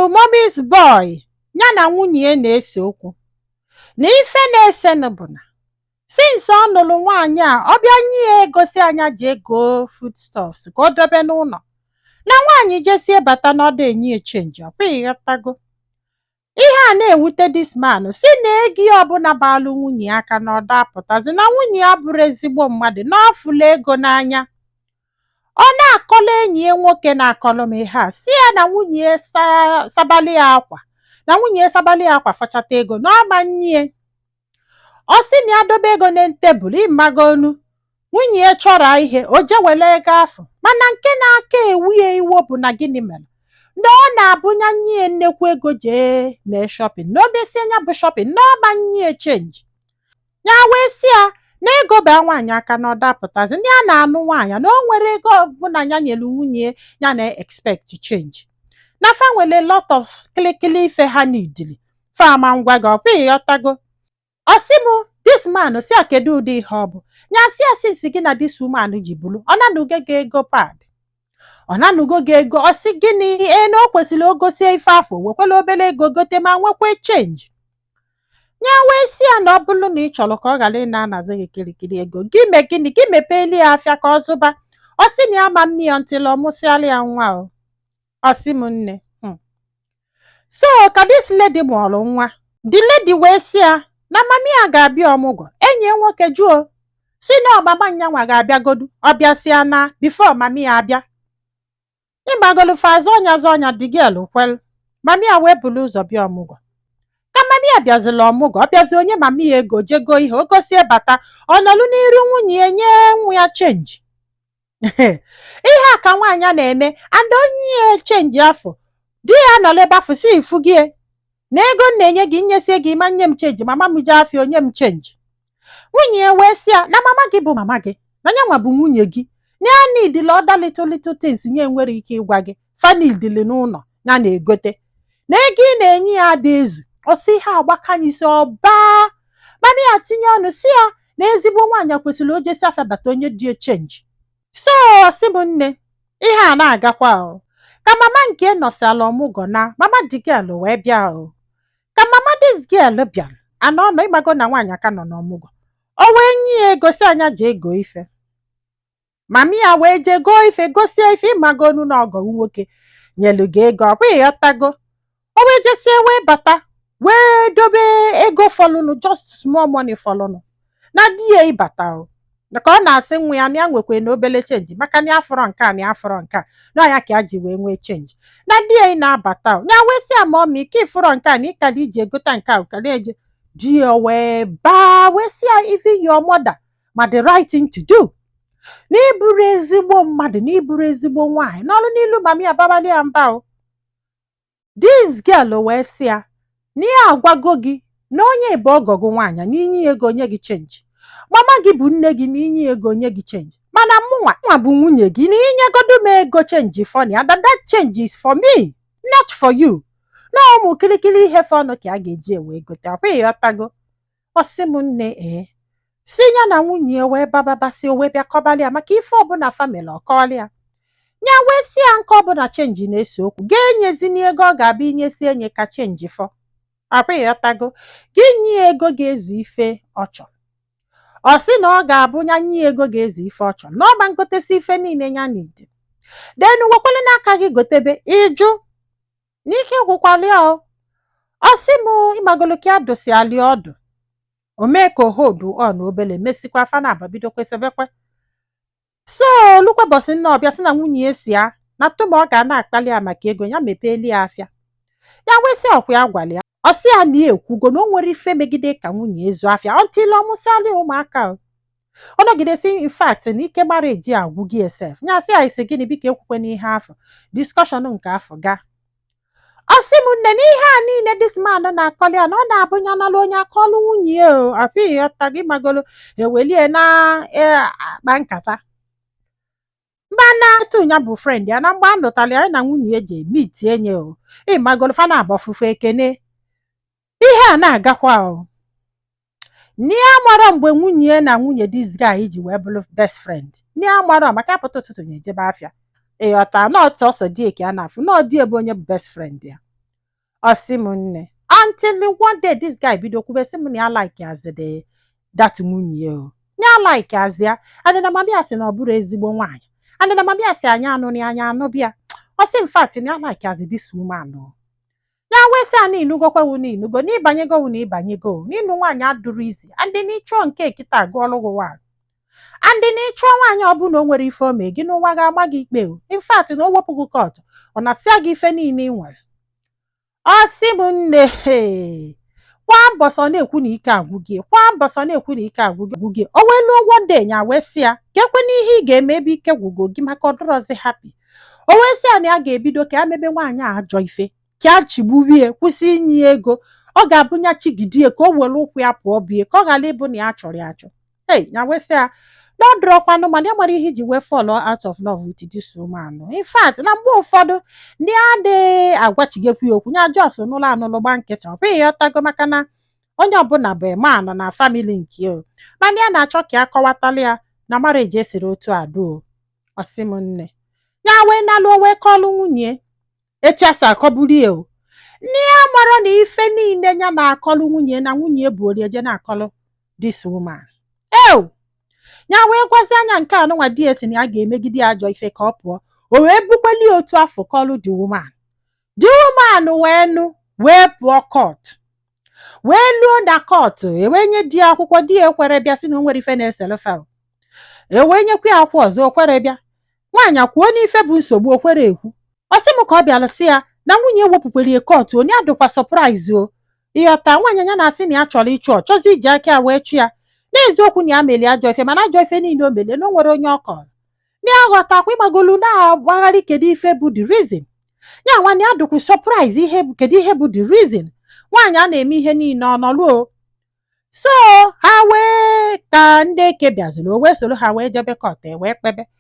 Nwelu mommy's boy ya na nwunye ya na-ese okwu, na ife na-esenụ bụ na since ọ nụrụ nwaanyị a, ọ bịa nye ya ego, si anya ji ego foodstuffs ka ọ dobe n'ụlọ, na nwaanyị jesie bata na ọ da enye ya change. Ọkwa ịghọtago? Ihe a na-ewute this man, si na ego ya ọbụla balụ nwunye ya aka na ọ dapụtazi, na nwunye ya bụrụ ezigbo mmadụ, na ọ fụlụ ego n'anya. Ọ na-akọlụ enyi ya nwoke na-akọlụ m ihe a, si ya na nwunye ya sabali ya akwa, na nwunye ya sabali ya akwa, fọchata ego na ọma nnie. Ọ sị na ya dobe ego na tebụl, ịmagonu nwunye ya chọrọ ihe, o je were ego afọ. Mana nke na-aka ewu ya iwo bụ na gịnị mere na ọ na-abụnya nye ya nnekwu ego jee mee shopping, na o mesie ya bụ shopping na ọma nye change. Ya wee sị ya na ego baa nwaanyị aka na ọ dapụtazi, ndị a na-anụ nwaanyị na o nwere ego ọbụla ya nyelu nwunye ya na expect change, na fa nwere lot of kịlịkịlị ife ha nidili fama ngwa gị. Ọkwa ịghọtago? Ọ sị m, this man si a, kedu ụdị ihe ọ bụ? Ya sị ya, since gị na this woman ji bụrụ, ọ nanugo gị ego pad, ọ nanugo gị ego. Ọ sị gịnị? Ee, na o kwesịrị o gosie ife afọ, wekwela obere ego gote ma nwekwa change. Ya wee sị ya na ọ bụrụ na ị chọrọ ka ọ ghara ị na-anazi gị kirikiri ego gị, mee gịnị? Gị mepeeli ya afịa ka ọ zụba. Ọ sị na ya ma mmi ya ntịlị ọ mụsịala ya nwa o. Ọ sị m nne, So ka this lady mụọrọ nwa, the lady wee sị ya na mami ya ga-abịa ọmụgwọ. Enyi ya nwoke jụọ, si na ọmama nyanwa ga-abịagodu, ọ bịasịa na before mami ya abịa. Ịgbagolu fa azụ ọnya zọ ọnya, the girl kwelu. Mami ya wee bulu ụzọ bịa ọmụgwọ. Ka mami ya bịazila ọmụgwọ, ọ bịazi onye mami ya ego jego ihe o gosie bata, ọ nọlụ n'iru nwunye ya nye nwa ya change. Ihe a ka nwaanyị a na-eme, and onye ya change afọ, di ya nọrọ ebe afọ si ifu gị na ego m na-enye gị, nyesie gị ma nye m change. Mama m jee afịa, onye m change. Nwunye ya wee sị ya na mama gị bụ mama gị, na ya nwa bụ nwunye gị, na ya nidili other little little things nye nwere ike ịgwa gị fanidili n'ụlọ ya na-egote, na ego ị na-enye ya ada ezu. Ọsị ihe agbakanye isi ọba. Mama ya tinye ọnụ, si ya na ezigbo nwaanyị kwesịrị o jesi afịa bata, onye dị change. So ọsị m nne, ihe a na-agakwa o, ka mama nke nọsịala ọmụgwọ na mama the girl wee bịa o. Ka mama this girl bịara ana ọ nọ, ịgbago na nwaanyị aka nọ n'ọmụgwọ, o wee nye ya ego, si anya jee goo ife. Mami ya wee jee goo ife, gosie ife. Ịmagonu na ọgọ nwoke nyelu gị ego, ọ bụghị ịghọtago? O wee jesie wee bata, wee dobe ego fọlụnụ, just small money fọlụnụ, na di ya ịbata o, ka ọ na-asị nwa ya na ya nwekwa na obele change, maka na ya fọrọ nke a na ya fọrọ nke a, na ya ka ya ji wee nwee change. Na di ya na-abata o, ya wee sị ya, ma ọmị ike ịfụrọ nke a na ịkara iji egota nke a kara eje. Di ya wee baa, wee sị ya, even your mother ma the right thing to do, na ịbụrụ ezigbo mmadụ, na ịbụrụ ezigbo nwaanyị n'ọrụ n'ilu. Mami ya babali ya mba o. This girl wee sị ya na ya agwago gị na onye bụ ọgọ gị nwaanyị, na inye ya ego onye gị change, mama gị bụ nne gị, na inye ya ego onye gị change, mana mụnwa nwa bụ nwunye gị, na inyegodo m ego change for ya, that that change is for me, not for you. Na ụmụ kirikiri ihe fọnụ ka a ga-eji ewe gote. Ọkwa ịghọtago? Ọ sị m nne, ee, si ya na nwunye ya wee bababasị. O wee bịa kọbalị ya maka ife ọbụla family ọkọọlị ya. Ya wee sị ya nke ọbụla change na-ese okwu, ga-enyezini ego ọ ga-abịa inyesi enye ka change fọ. Akwa ịghọtago? Gị nye ya ego ga-ezu ife ọ chọrọ. Ọ sị na ọ ga-abụ ya nye ya ego ga-ezu ife ọ chọrọ, na ọ ma ngotesi ife niile ya n'ide denu wekwele n'aka gị gotebe ịjụ n'ike gwụkwala ya o. Ọ sị m, ịgbagolo ka ya dosiali ọdụ, o mee ka o hold on obele, mesikwa afa na aba bido kwesịbekwe. So olukwe bọsị nna ọbịa, sị na nwunye ya si ya na tụma ọ ga na-akpali ya maka ego ya mepeeli ya afịa. Ya wee sị ọkwa ya gwara ya. Ọ sị ya na ya ekwugo na o nwere ife megide ka nwunye ezu afịa until ọ mụsịala ya ụmụaka o. Ọ nọgidesi, in fact, na ike mara eji agwụ gị esef. Ya sị ya, isi gịnị? Biko ekwukwe n'ihe afọ discussion nke afọ gaa. Ọ sị m nne, na ihe a niile this man na-akọli ya, na ọ na-abụ ya nalụ onye akọlụ nwunye ya o. Apịghị ọta gị magolo ewelie na akpa nkata, mana etu ya bụ friend ya na mgbe a nụtara ya na nwunye ya ji emiti enye o, ịmagolo fa na-agba ofufe ekene. Ihe a na-agakwa o, n'ihe mara mgbe nwunye ya na nwunye this guy ji wee bụrụ best friend, n'ihe mara maka apụta ụtụtụ na ejebe afịa, ịghọta? Na otu ọsọ di ka a na-afụ na ọ dị ebe onye bụ best friend ya. Ọ sị m nne, until one day this guy bido kwube, sị m na ya like azịdị that nwunye o, ya like azị ya, and na mami ya sị na ọ bụrụ ezigbo nwaanyị, and na mami ya sị anyị anụ na anya anụ bịa. Ọ sị in fact na ya like azị this woman o. Ya wee sị a na ịnugokwewu, na ịnugo, na ịbanyego wu, na ịbanyego na ịnụ nwaanyị adụrụ izi, and na ịchụọ nke kịta agụọlụ gị nwaanyị, and na ịchụọ nwaanyị ọbụla o nwere ife o mee gị n'ụwa ga-agba gị ikpe o. In fact, na o wepụghị court, ọ na-asịa gị ife niile ị nwere. Ọ sị m nne, he kwa mbọsị ọ na-ekwu na ike agwụ gị, kwa mbọsị ọ na-ekwu na ike agwụ gị gwụ gị. O wee luo one day, ya wee sị ya ka ekwe n'ihe ị ga-eme ebe ike gwụgo gị, maka ọ dịrọzi happy. O wee sị ya na ya ga-ebido ka ya mebe nwaanyị a ajọ ife, ka a chigbuwie, kwụsị inye ya ego. Ọ ga-abụ ya chigidie ka o were ụkwụ ya pụọ bie, ka ọ ghara ịbụ na ya chọrọ ya achọ. Hey, ya wee sị ya na ọ dụrọkwanụ, mana ya nwere ihe iji wee fall out of love with this woman. In fact, na mgbe ụfọdụ ndị adịghị agwachigekwu ya okwu, ya just nụlụ anụlụ, gba nkịtị. Ọ bụghị ịghọtago, maka na onye ọbụla bụ man na family nke o, mana ya na-achọ ka ya kọwatala ya na marriage esiri otu a do. Ọ sị m nne, ya wee nalụ wee kọlụ nwunye etu a si akọburu ya o. Nne ya mara na ife niile ya na-akọlụ nwunye na nwunye bụ ori eje na-akọlụ this woman. Ew, ya wee gwazi anya nke anụnwa di ya si na ya ga-emegide ya ajọ ife ka ọ pụọ. O wee bukweli otu afọ kọlụ the woman. The woman wee nụ, wee pụọ court, wee luo na court, e wee nye di ya akwụkwọ. Di ya ekwere bịa, sị na o nwere ife na-esele fa. E wee nyekwa ya akwụkwọ ọzọ, o kwere bịa. Nwaanyị kwuo n'ife bụ nsogbu, o kwere ekwu. Ọ sị m ka ọ bịara sị ya na nwunye ewepụkwere ya court, onye adịkwa surprise o. Ịghọta, nwaanyị ya na-asị na ya chọrọ ịchụ, ọ chọzi iji aka ya wee chụ ya. N'eziokwu na ya melie ajọ ife, mana ajọ ife niile o melie na o nwere onye ọ kọrọ na ya ghọtakwa. Ịgbagolu na-agbagharị, kedu ife bụ the reason? Ya nwanne ya dịkwa surprise, ihe kedu ihe bụ the reason nwaanyị a na-eme ihe niile ọ nọluo? So ha wee ka ndị eke bịaziri, o wee soro ha wee jebe court, e wee kpebe.